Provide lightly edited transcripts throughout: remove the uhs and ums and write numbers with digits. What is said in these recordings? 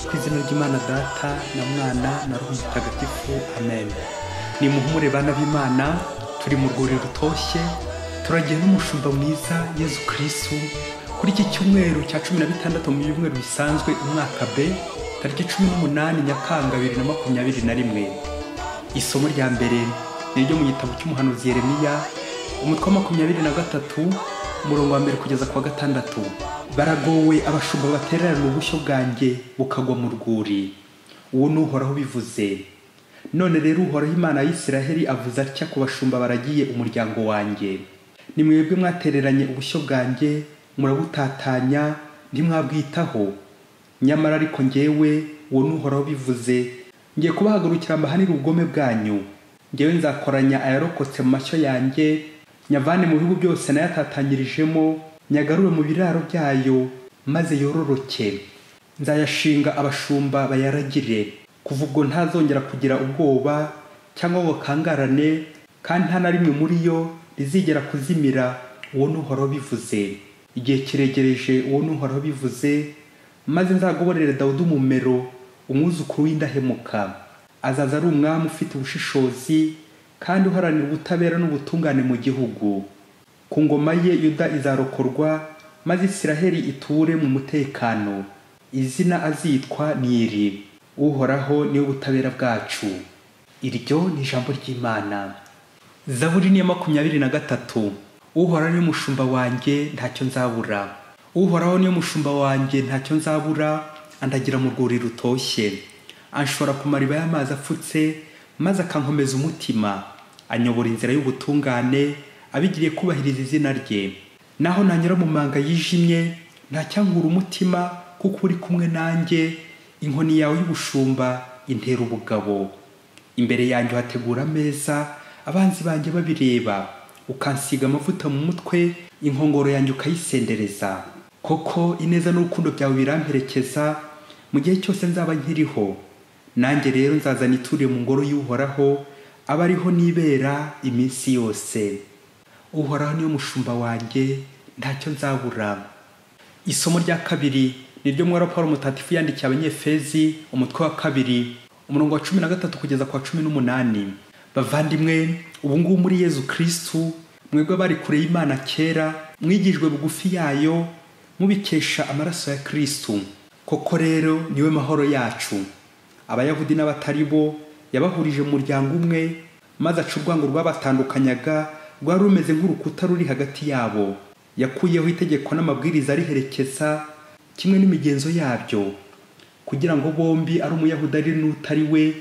Ku izina ry'Imana Data na Mwana na Roho Mutagatifu, amen. Ni muhumure bana b'Imana, turi mu rwuri rutoshye, turagiye n'umushumba mwiza Yezu Kristu. Kuri iki cyumweru cya 16 mu byumweru bisanzwe umwaka B, tariki 18 Nyakanga 2021. Isomo rya mbere ni ryo mu gitabo cy'umuhanuzi Yeremiya, umutwe wa 23, umurongo wa mbere kugeza ku wa 6. Baragowe abashumba batererana ubushyo bwanjye bukagwa mu rwuri. Uwo ni Uhoraho bivuze. None rero Uhoraho Imana ya Isiraheli avuze atya ku bashumba baragiye umuryango wanjye: ni mwebwe mwatereranye ubushyo bwanjye, murabutatanya, ntimwabwitaho. Nyamara ariko njyewe, uwo ni Uhoraho bivuze, ngiye kubahagurukira mbahanire ubugome bwanyu. Njyewe nzakoranya ayarokotse mu mashyo yanjye, nyavane mu bihugu byose nayatatanyirijemo, nyagarure mu biraro byayo, maze yororoke. Nzayashinga abashumba bayaragire. Kuva ubwo ntazongera kugira ubwoba cyangwa ngo kangarane, kandi nta na rimwe muri yo rizigera kuzimira. Uwo ni Uhoraho bivuze. Igihe kiregereje, uwo ni Uhoraho bivuze, maze nzagoborere Dawudi umumero, umwuzukuru w'indahemuka. Azaza ari umwami ufite ubushishozi kandi uharanira ubutabera n'ubutungane mu gihugu. Ku ngoma ye Yuda izarokorwa, maze Isiraheli iture mu mutekano. Izina azitwa ni iri: Uhoraho niwe butabera bwacu. Iryo ni ijambo ry'Imana. Zaburi ni ya 23. Uhoraho niwe mushumba wanjye, ntacyo nzabura. Uhoraho niwe mushumba wanjye, ntacyo nzabura, andagira mu rwuri rutoshye. Anshora ku mariba y'amazi afutse, maze akankomeza umutima. Anyobora inzira y'ubutungane, abigiriye kubahiriza izina rye. Naho nanyura mu manga yijimye, ntacyankura umutima, kuko uri kumwe nanjye. Inkoni yawe y'ubushumba intera ubugabo. Imbere yanjye uhategura ameza, abanzi banjye babireba. Ukansiga amavuta mu mutwe, inkongoro yanjye ukayisendereza. Koko ineza n'urukundo byawe biramperekeza mu gihe cyose nzaba nkiriho. Nanjye rero nzazana ituriye mu ngoro y'Uhoraho, aba ariho nibera iminsi yose. Uhoraho niwe mushumba wanjye, ntacyo nzabura. Isomo rya kabiri ni ryo mwara Paulo Mutagatifu yandikiye Abanyefezi, umutwe wa 2, umurongo wa 13 kugeza ku wa 18. Bavandimwe, ubu ngubu muri Yezu Kristu, mwebwe bari kure y'Imana kera, mwigijwe bugufi yayo, mubikesha amaraso ya Kristu. Koko rero niwe mahoro yacu. Abayahudi n'abatari bo yabahurije mu muryango umwe, maze aca urwango rwabatandukanyaga rwari rumeze nk'urukuta ruri hagati yabo. Yakuyeho itegeko n'amabwiriza ariherekeza, kimwe n'imigenzo yabyo, kugira ngo bombi, ari umuyahudi ari n'utari we,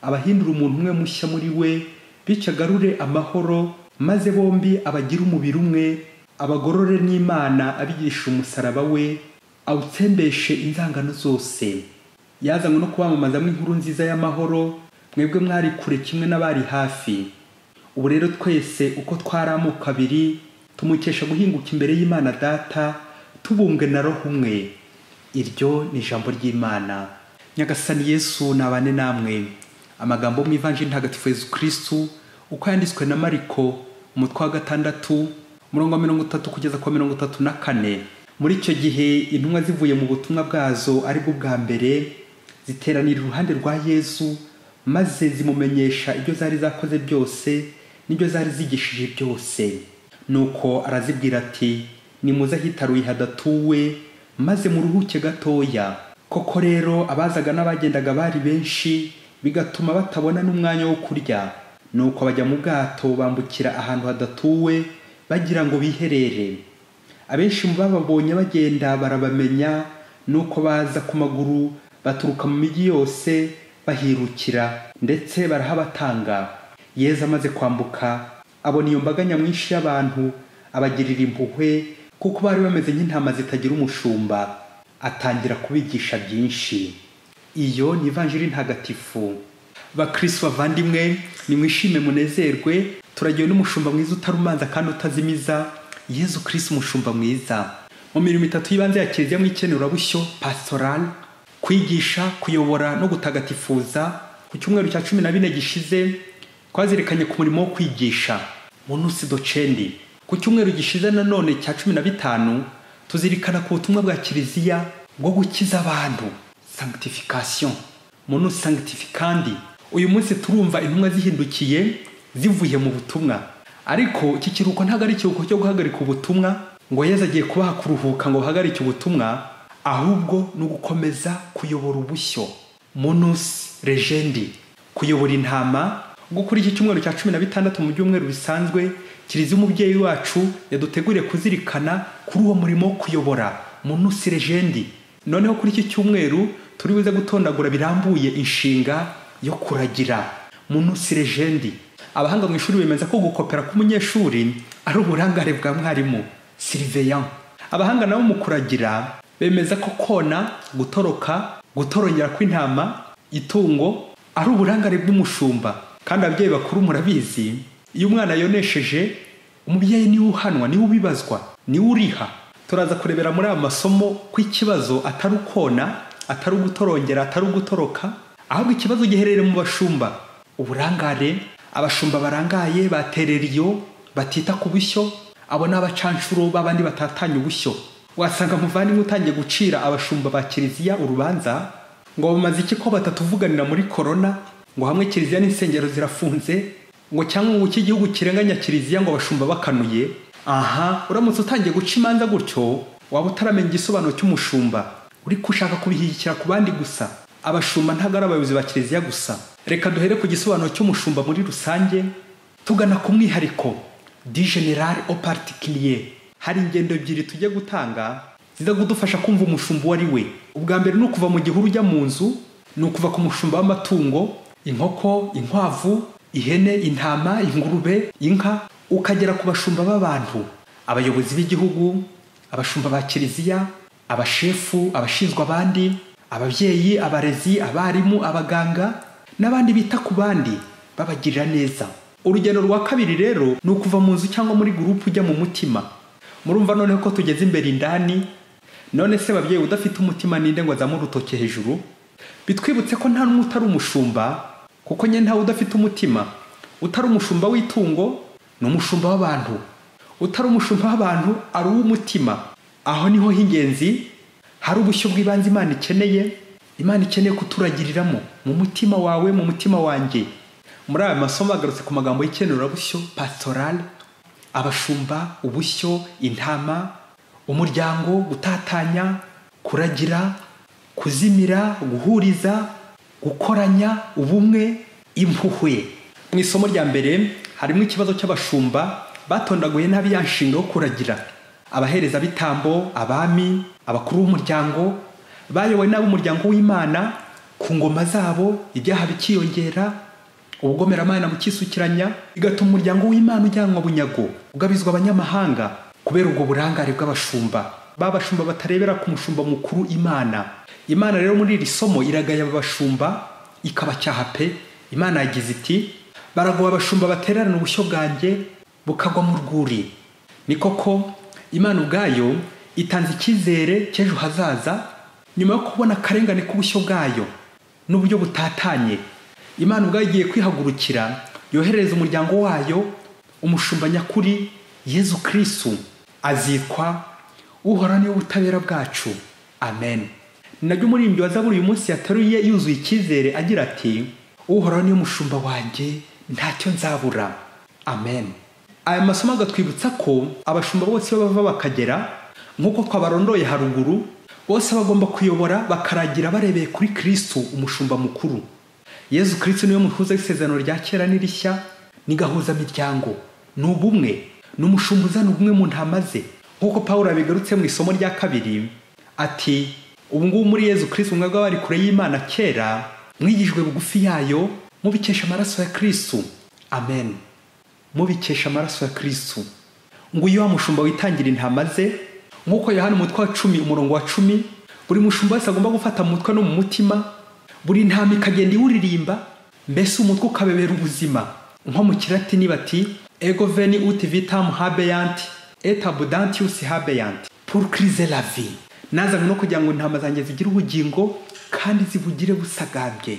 abahindura umuntu umwe mushya muri we, bityo agarure amahoro, maze bombi abagire umubiri umwe, abagorore n'Imana abigisha umusaraba we, awutsembeshe inzangano zose. Yazanywe no kubamamazamo inkuru nziza y'amahoro, mwebwe mwari kure kimwe n'abari hafi. Ubu rero twese uko twari amoko abiri, tumukesha guhinguka imbere y'Imana Data, tubumbwe na Roho umwe. Iryo ni ijambo ry'Imana. Nyagasani Yesu nabane namwe. Amagambo mu Ivanjiri Ntagatifu Yezu Kristu uko yanditswe na Mariko, umutwe wa 6, umurongo wa 30 kugeza ku wa 34. Muri icyo gihe intumwa zivuye mu butumwa bwazo ari bwo bwa mbere, ziteranira iruhande rwa Yezu, maze zimumenyesha ibyo zari zakoze byose n'ibyo zari zigishije byose. Nuko arazibwira ati: nimuze ahitaruye hadatuwe, maze muruhuke gatoya. Koko rero abazaga n'abagendaga bari benshi, bigatuma batabona n'umwanya wo kurya. Nuko bajya mu bwato bambukira ahantu hadatuwe, bagira ngo biherere. Abenshi mu bababonye bagenda barabamenya, nuko baza ku maguru baturuka mu mijyi yose bahirukira, ndetse barahabatanga. Yezu amaze kwambuka, abona iyo mbaga nyamwinshi y'abantu, abagirira impuhwe, kuko bari bameze nk'intama zitagira umushumba. Atangira kubigisha byinshi. Iyo ni Ivanjiri Ntagatifu. Bakristu bavandimwe, nimwishime munezerwe, turagiwe n'umushumba mwiza utarumanza kandi utazimiza, Yezu Kristu umushumba mwiza. Mu mirimo itatu y'ibanze ya Kiliziya mu ikenurabushyo pastoral, kwigisha, kuyobora no gutagatifuza, ku cyumweru cya 14 gishize twazirikanye ku murimo wo kwigisha, munus docendi. Ku cyumweru gishize nanone cya 15 tuzirikana ku butumwa bwa Kiliziya bwo gukiza abantu, Sanctification, munus sanctificandi. Uyu munsi turumva intumwa zihindukiye zivuye mu butumwa. Ariko iki kiruhuko ntabwo ari ikiruhuko cyo guhagarika ubutumwa, ngo Yezu agiye kubaha kuruhuka ngo bahagarike ubutumwa, ahubwo ni ugukomeza kuyobora ubushyo. Munus regendi, kuyobora intama. Ubwo kuri iki cyumweru cya 16 mu byumweru bisanzwe, Kiliziya umubyeyi wacu yaduteguriye kuzirikana kuri uwo murimo wo kuyobora, munus regendi. Noneho kuri iki cyumweru turi buze gutondagura birambuye inshinga yo kuragira, munus regendi. Abahanga mu ishuri bemeza ko gukopera k'umunyeshuri ari uburangare bwa mwarimu, surveillant. Abahanga nabo mu kuragira bemeza ko kona, gutoroka, gutorongera kw'intama, itungo, ari uburangare bw'umushumba. Kandi ababyeyi bakuru murabizi, iyo umwana yonesheje, umubyeyi niwe uhanwa, niwe ubibazwa, niwe uriha. Turaza kurebera muri aya masomo ko ikibazo atari ukona, atari ugutorongera, atari ugutoroka, ahubwo ikibazo giherereye mu bashumba. Uburangare, abashumba barangaye, baterera iyo, batita ku bushyo, abo ni abacanshuro b'abandi batatanya ubushyo. Wasanga muvandimwe utangiye gucira abashumba ba Kiliziya urubanza ngo bamaze iki ko batatuvuganira muri korona, ngo hamwe Kiliziya n'insengero zirafunze, ngo cyangwa ngo iki gihugu kirenganya Kiliziya ngo abashumba bakanuye. Aha, uramutse utangiye guca imanza gutyo, waba utaramenya igisobanuro cy'umushumba, uri gushaka kubihigikira ku bandi gusa. Abashumba ntabwo ari abayobozi ba Kiliziya gusa. Reka duhere ku gisobanuro cy'umushumba muri rusange, tugana ku mwihariko, du général au particulier. Hari ingendo ebyiri tujye gutanga ziza kudufasha kumva umushumba uwo ari we. Ubwa mbere ni ukuva mu gihuru ujya mu nzu, ni ukuva ku mushumba w'amatungo, inkoko, inkwavu, ihene, intama, ingurube, inka, ukagera ku bashumba b'abantu, abayobozi b'igihugu, abashumba ba Kiliziya, abashefu, abashinzwe abandi, ababyeyi, abarezi, abarimu, abaganga n'abandi bita ku bandi babagirira neza. Urugendo rwa kabiri rero ni ukuva mu nzu cyangwa muri gurupu ujya mu mutima. Murumva noneho ko tugeze imbere indani. None se babyeyi, udafite umutima ninde ngo azamure urutoke hejuru? Bitwibutse ko nta n'umwe utari umushumba, kuko nye ntawe udafite umutima. Utari umushumba w'itungo ni umushumba w'abantu, utari umushumba w'abantu ari uw'umutima. Aho niho h'ingenzi hari ubushyo bw'ibanze Imana ikeneye. Imana ikeneye kuturagiriramo mu mutima wawe, mu mutima wanjye. Muri aya masomo agarutse ku magambo y'ikenurabushyo, pastoral, abashumba, ubushyo, intama, umuryango, gutatanya, kuragira, kuzimira, guhuriza, gukoranya, ubumwe, impuhwe. Mu isomo rya mbere harimo ikibazo cy'abashumba batondaguye nabi ya nshinga yo kuragira. Abaherezabitambo, abami, abakuru b'umuryango bayobowe n'ab'umuryango w'Imana ku ngoma zabo, ibyaha bikiyongera, ubugomeramana bukisukiranya, bigatuma umuryango w'Imana ujyanwa bunyago, ugabizwa abanyamahanga kubera ubwo burangare bw'abashumba. Babashumba batarebera ku mushumba mukuru Imana. Imana rero muri iri somo iragaya abashumba ikabacyaha pe. Imana yagize iti: baragowe abashumba batererana ubushyo bwanjye bukagwa mu rwuri. Ni koko Imana ubwayo itanze icyizere cy'ejo hazaza nyuma yo kubona akarengane k'ubushyo bwayo n'uburyo butatanye. Imana ubwayo igiye kwihagurukira yoherereza umuryango wayo umushumba nyakuri Yezu Kristu, azitwa Uhoraho niwe butabera bwacu. Amen. Ni nabyo umuririmbyi wa Zaburi uyu munsi yateruye yuzuye icyizere agira ati: Uhoraho niwe mushumba wanjye, ntacyo nzabura. Amen. Aya masomo agatwibutsa ko abashumba bose bava bakagera, nk'uko twabarondoye haruguru, bose bagomba kuyobora bakaragira barebeye kuri Kristu umushumba mukuru. Yezu Kristu niwe muhuza w'isezerano rya kera n'irishya, ni gahuzamiryango, ni ubumwe, ni umushumba uzana ubumwe mu ntama ze. Nk'uko Pawulo abigarutse mu isomo rya kabiri ati: ubu ngubu muri Yezu Kristu mwebwe abari kure y'Imana kera, mwigijwe bugufi yayo mubikesha amaraso ya Kristu. Amen. Mubikesha amaraso ya Kristu. Nguyu wa mushumba witangira intama ze, nk'uko Yohana umutwe wa 10 umurongo wa 10, buri mushumba wese agomba gufata mu mutwe no mu mutima, buri ntama ikagenda iwuririmba, mbese umutwe ukabebera ubuzima. Nko mu Kilatini bati: ego veni ut vitam habeant et abundantius habeant pour crise la vie. Nazanywe no kugira ngo intama zanjye zigire ubugingo kandi zibugire busagambye.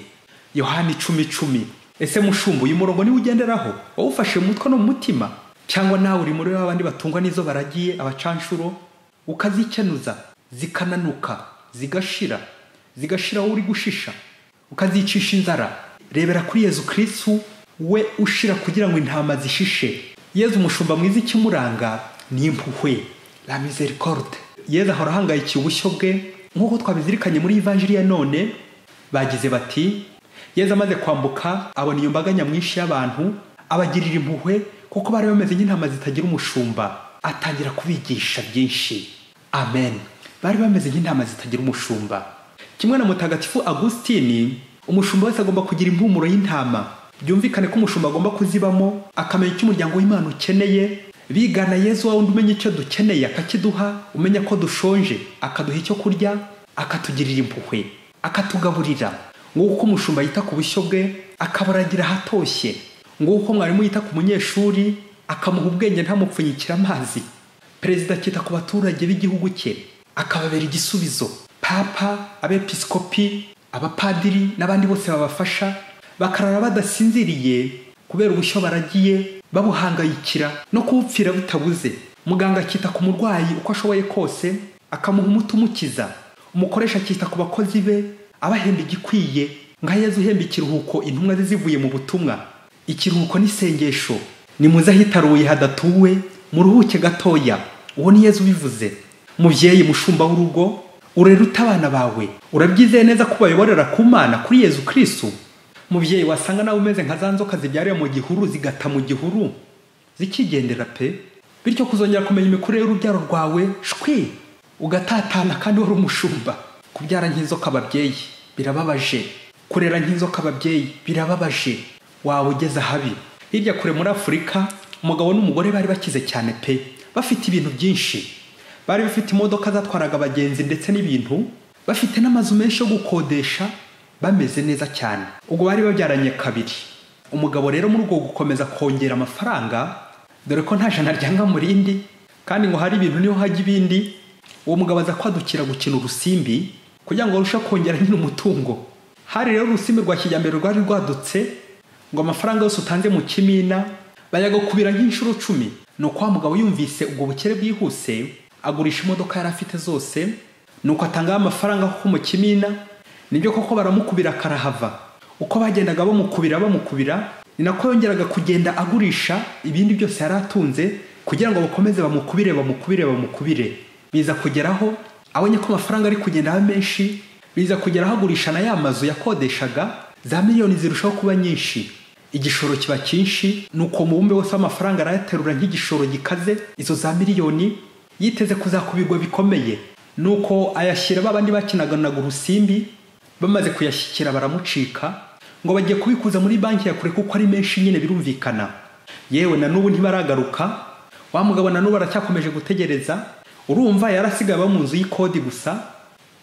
Yohana 10:10. Ese mushumba, uyu murongo niwe ugenderaho, wawufashe mu mutwe no mu mutima, cyangwa nawe uri muri babandi batungwa n'izo baragiye, abacanshuro, ukazikenuza zikananuka, zigashira, zigashira wowe uri gushisha, ukazicisha inzara. Rebera kuri Yezu Kristu we ushira kugira ngo intama zishishe. Yezu umushumba mwiza ikimuranga ni impuhwe, la miséricorde. Yezu ahora ahangayikiye ubushyo bwe, nk'uko twabizirikanye muri Ivanjiri ya none. Bagize bati Yezu amaze kwambuka abona iyo mbaga nyamwinshi y'abantu, abagirira impuhwe kuko bari bameze nk'intama zitagira umushumba, atangira kubigisha byinshi. Amen. Bari bameze nk'intama zitagira umushumba. Kimwe na Mutagatifu Agustini, umushumba wese agomba kugira impumuro y'intama. Byumvikane ko umushumba agomba kuzibamo, akamenya icyo umuryango w'Imana ukeneye. Bigana Yezu wa wundi umenya icyo dukeneye akakiduha, umenya ko dushonje akaduha icyo kurya, akatugirira impuhwe, akatugaburira. Nguko umushumba yita ku bushyo bwe, akaburagira ahatoshye. Nguko mwarimu yita ku munyeshuri, akamuha ubwenge ntamupfunyikira amazi. Perezida akita ku baturage b'igihugu cye, akababera igisubizo. Papa, abepiskopi, abapadiri n'abandi bose babafasha bakarara badasinziriye kubera ubushyo baragiye, babuhangayikira no kubupfira butabuze. Muganga akita ku murwayi uko ashoboye kose, akamuha umuti umukiza. Umukoresha akita ku bakozi be, abahemba igikwiye, nka Yezu uhemba ikiruhuko intumwa ze zivuye mu butumwa. Ikiruhuko n'isengesho. Nimuze ahitaruye hadatuwe, muruhuke gatoya. Uwo ni Yezu ubivuze. Mubyeyi mushumba w'urugo, urera ute abana bawe? Urabyizeye neza ko bayoborera ku Mana kuri Yezu Kristu? Mubyeyi, wasanga nawe umeze nka za nzoka zibyariye mu gihuru zigata mu gihuru zikigendera pe. Bityo kuzongera kumenya imikurire y'urubyaro rwawe shwi, ugatatana kandi wari umushumba. Kubyara nk'inzoka ababyeyi birababaje, kurera nk'inzoka ababyeyi birababaje, waba ugeze ahabi. Hirya kure muri Afurika, umugabo n'umugore bari bakize cyane pe, bafite ibintu byinshi. Bari bafite imodoka zatwaraga abagenzi ndetse n'ibintu, bafite n'amazu menshi yo gukodesha, bameze neza cyane. Ubwo bari babyaranye kabiri. Umugabo rero muri ubwo gukomeza kongera amafaranga, dore ko nta jana ryanga mu rindi, kandi ngo hari ibintu niho hajya ibindi, uwo mugabo aza kwadukira gukina urusimbi kugira ngo arusheho kongera nyine umutungo. Hari rero urusimbi rwa kijyambere rwari rwadutse, ngo amafaranga yose utanze mu kimina bayagakubira nk'inshuro 10. Nuko wa mugabo yumvise ubwo bukere bwihuse, agurisha imodoka yari afite zose, nuko atanga amafaranga koko mu kimina. Nibyo koko baramukubira karahava. Uko bagendaga bamukubira, ni nako yongeraga kugenda agurisha ibindi byose yari atunze kugira ngo bakomeze bamukubire. Biza kugeraho abonye ko amafaranga ari kugenda aba menshi, biza kugeraho agurisha na ya mazu yakodeshaga, za miliyoni zirushaho kuba nyinshi. Igishoro kiba cyinshi, nuko mubumbe wose w'amafaranga arayaterura nk'igishoro gikaze, izo za miliyoni yiteze kuzakubirwa bikomeye. Nuko ayashyira babandi bakinaganaga urusimbi, bamaze kuyashyikira baramucika ngo bagiye kubikuza muri banki ya kure kuko ari menshi nyine birumvikana. Yewe na n'ubu ntibaragaruka, wa mugabo na n'ubu aracyakomeje gutegereza. Urumva yarasigaye aba mu nzu y'ikodi gusa,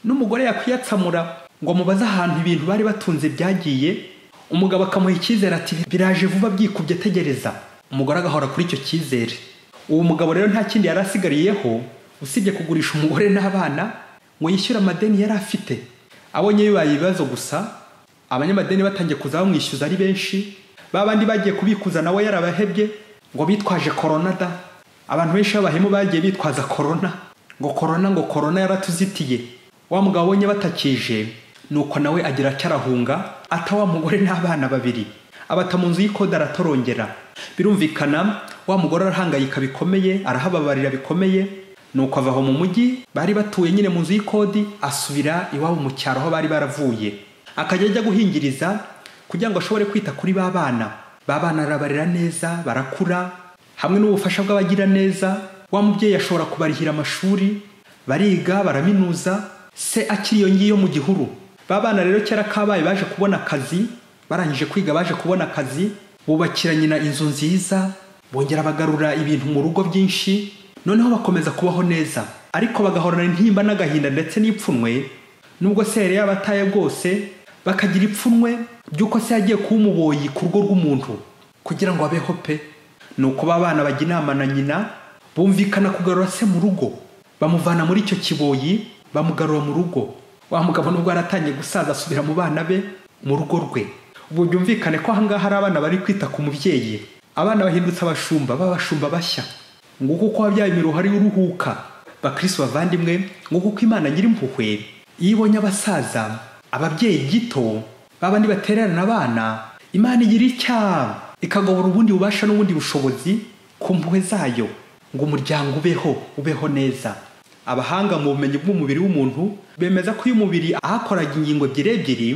n'umugore yakwiyatsamura ngo amubaze ahantu ibintu bari batunze byagiye. Umugabo akamuha icyizere ati biraje vuba byikubye tegereza. Umugore agahora kuri icyo cyizere. Uwo mugabo rero nta kindi yarasigariyeho usibye kugurisha umugore n'abana ngo yishyure amadeni yari afite. Abonye bibaye ibibazo gusa, abanyamadeni batangiye kuza bamwishyuza ari benshi, babandi bagiye kubikuza nawe yarabahebye ngo bitwaje corona da. Abantu benshi b'abahemu bagiye bitwaza corona, ngo corona, ngo corona yaratuzitiye. Wa mugabo abonye batakije, nuko nawe agira acyarahunga ata wa mugore n'abana babiri, abata mu nzu y'ikode aratorongera. Birumvikana wa mugore arahangayika bikomeye, arahababarira bikomeye. Nuko ava aho mu mujyi bari batuye nyine mu nzu y'ikodi, asubira iwabo mu cyaro aho bari baravuye, akajya ajya guhingiriza kugira ngo ashobore kwita kuri ba bana. Ba bana arabarera neza, barakura. Hamwe n'ubufasha bw'abagira neza, wa mubyeyi ashobora kubarihira amashuri, bariga baraminuza, se akiri iyo ngiyo mu gihuru. Ba bana rero kera kabaye baje kubona akazi, barangije kwiga baje kubona akazi, bubakira nyina inzu nziza, bongera bagarura ibintu mu rugo byinshi, noneho bakomeza kubaho neza. Ariko bagahorana intimba n'agahinda ndetse n'ipfunwe, nubwo se yari yabataye bwose, bakagira ipfunwe ry'uko se yagiye kuba umuboyi ku rugo rw'umuntu kugira ngo abeho pe. Nuko ba bana bajya inama na nyina, bumvikana kugarura se mu rugo, bamuvana muri icyo kiboyi bamugarura mu rugo. Wa mugabo nubwo yaratangiye gusaza asubira mu bana be mu rugo rwe. Ubu byumvikane ko ahangaha hari abana bari kwita ku mubyeyi, abana bahindutse abashumba, b'abashumba bashya. Nguko uko wabyaye imiruho ari uruhuka. Bakristo bavandimwe, nguko uko Imana nyirimpuhwe Iyo ibonye abasaza, ababyeyi gito, babandi batererana abana, Imana igira icyaha ikagobora ubundi bubasha n'ubundi bushobozi ku mpuhwe zayo ngo umuryango ubeho, ubeho neza. Abahanga mu bumenyi bw'umubiri w'umuntu bemeza ko uyu mubiri ahakoraga ingingo ebyiri ebyiri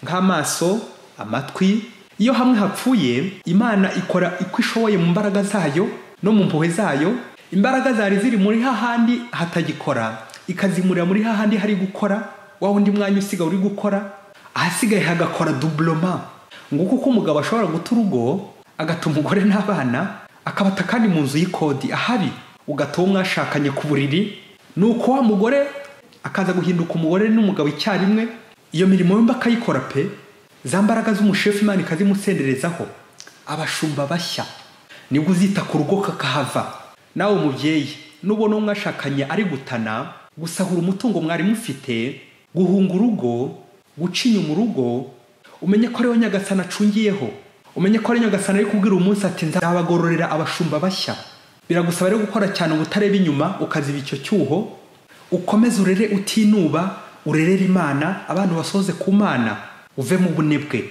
nk'amaso, amatwi, iyo hamwe hapfuye Imana ikora uko ishoboye mu mbaraga zayo no mu mpuhwe zayo. Imbaraga zari ziri muri hahandi hatagikora ikazimurira muri hahandi hari gukora, wa wundi mwanya usigaye uri gukora, ahasigaye hagakora doublema. Nguko uko umugabo ashobora guta urugo agata umugore n'abana akabata kandi mu nzu y'ikodi ahari, ugata uwo mwashakanye ku buriri, nuko wa mugore akaza guhinduka umugore n'umugabo icyarimwe. Iyo mirimo yombi akayikora pe, za mbaraga z'umushefu Imana ikazimusenderezaho. Abashumba bashya nibwo uzita ku rugo kakahava. Nawe mubyeyi, nubona uwo mwashakanye ari gutana, gusahura umutungo mwari mufite, guhunga urugo, guca inyuma urugo, umenye ko ariwe Nyagasani acungiyeho, umenye ko ari Nyagasani ari kubwira umunsi ati nzabagororera abashumba bashya. Biragusaba rero gukora cyane ubutareba inyuma, ukaziba icyo cyuho, ukomeze urere utinuba, urerere Imana, abantu basoze ku Mana, uve mu bunebwe.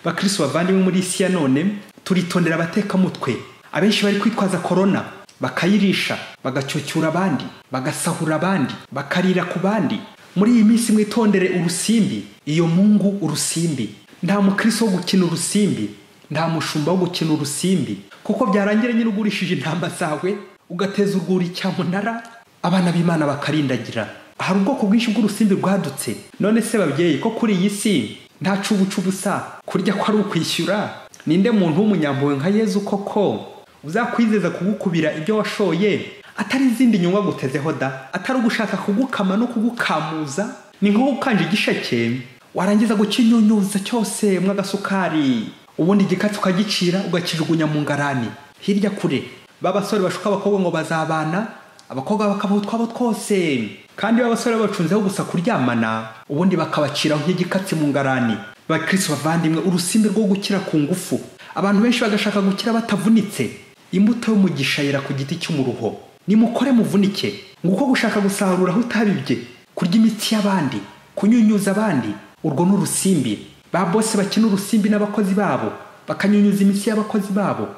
Bakristo bavandimwe, muri isi ya none turitondera abatekamutwe. Abenshi bari kwitwaza korona bakayirisha, bagacyucyura abandi, bagasahura abandi, bakarira ku bandi. Muri iyi minsi mwitondere urusimbi, iyo mungu urusimbi. Nta mukristo wo gukina urusimbi, nta mushumba wo gukina urusimbi, kuko byarangira nyine ugurishije intama zawe ugateza urwuri cyamunara, abana b'Imana bakarindagira. Hari ubwoko bwinshi bw'urusimbi rwadutse. None se babyeyi, ko kuri iyi si nta cubucubusa, kurya ko ari ukwishyura, ninde muntu w'umunyampuhwe nka Yezu koko uzakwizeza kugukubira ibyo washoye, atari izindi nyungu agutezeho da, atari ugushaka kugukama no kugukamuza? Ni nko gukanja igisheke warangiza gukinyunyuza cyose mwagasukari, ubundi igikatsi ukagicira ugakijugunya mu ngarani hirya kure. Babasore bashuka abakobwa ngo bazabana, abakobwa bakabaho utwabo twose, kandi babasore bacunzeho gusa kuryamana, ubundi bakabaciraho nk'igikatsi mu ngarani. Bakristo bavandimwe, urusimbi rwo gukira ku ngufu, abantu benshi bagashaka gukira batavunitse. Imbuto y'umugisha yera ku giti cy'umuruho. Nimukore muvunike. Nguko gushaka gusarura aho utabibye, kurya imitsi y'abandi, kunyunyuza abandi, urwo ni urusimbi. Ba bose bakina urusimbi n'abakozi babo, bakanyunyuza imitsi y'abakozi babo.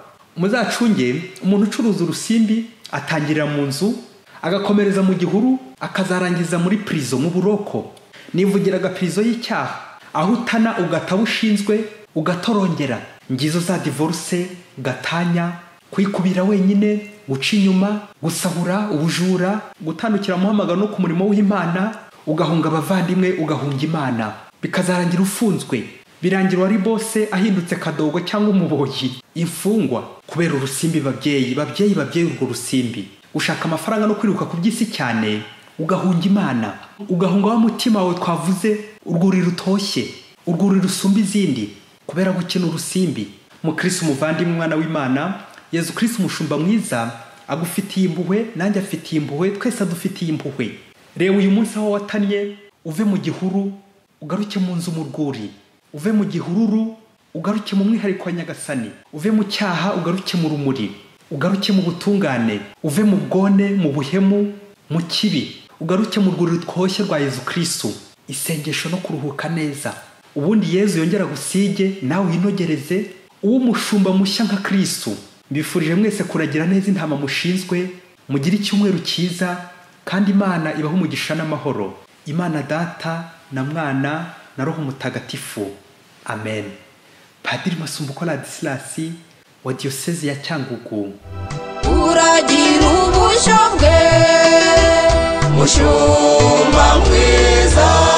Muzacunge umuntu ucuruza urusimbi atangirira mu nzu, agakomereza mu gihuru, akazarangiza muri prison, mu buroko. Nivugiraga prison y'icyaha, aho utana ugataba ushinzwe, ugatorongera. Ngizo za divorce, gatanya, kwikubira wenyine, guca inyuma, gusahura, ubujura, gutandukira muhamagaro no ku murimo w'Imana, ugahunga abavandimwe, ugahunga Imana, bikazarangira ufunzwe. Birangira wari bose ahindutse kadogo cyangwa umuboyi, imfungwa kubera urusimbi. Babyeyi, babyeyi, babyeyi, urwo rusimbi, ushaka amafaranga no kwiruka ku by'isi cyane, ugahunga Imana, ugahunga wa mutima wawe twavuze, urwuri rutoshye, urwuri rusumba izindi, kubera gukina urusimbi. Mukristo umuvandimwe, umwana w'Imana, Yezu Kristo umushumba mwiza agufitiye impuhwe, nanjye afitiye impuhwe, twese adufitiye impuhwe. Reba uyu munsi aho watanye, uve mu gihuru ugaruke mu nzu mu rwuri, uve mu gihururu ugaruke mu mwihariko wa Nyagasani, uve mu cyaha ugaruke mu rumuri, ugaruke mu butungane, uve mu bwone, mu buhemu, mu kibi, ugaruke mu rwuri rutwoshye rwa Yezu Kristo. Isengesho no kuruhuka neza, ubundi Yezu yongera gusige nawe winogereze, uwo mushumba mushya nka Kristo. Mbifurije mwese kuragira neza intama mushinzwe, mugire icyumweru cyiza, kandi Imana ibahe umugisha n'amahoro. Imana Data na Mwana na Roho Mutagatifu. Amen. Padiri Masumbuko Ladislas wa Diyosezi ya Cyangugu. Uragira ubushyo bwe, mushumba mwiza.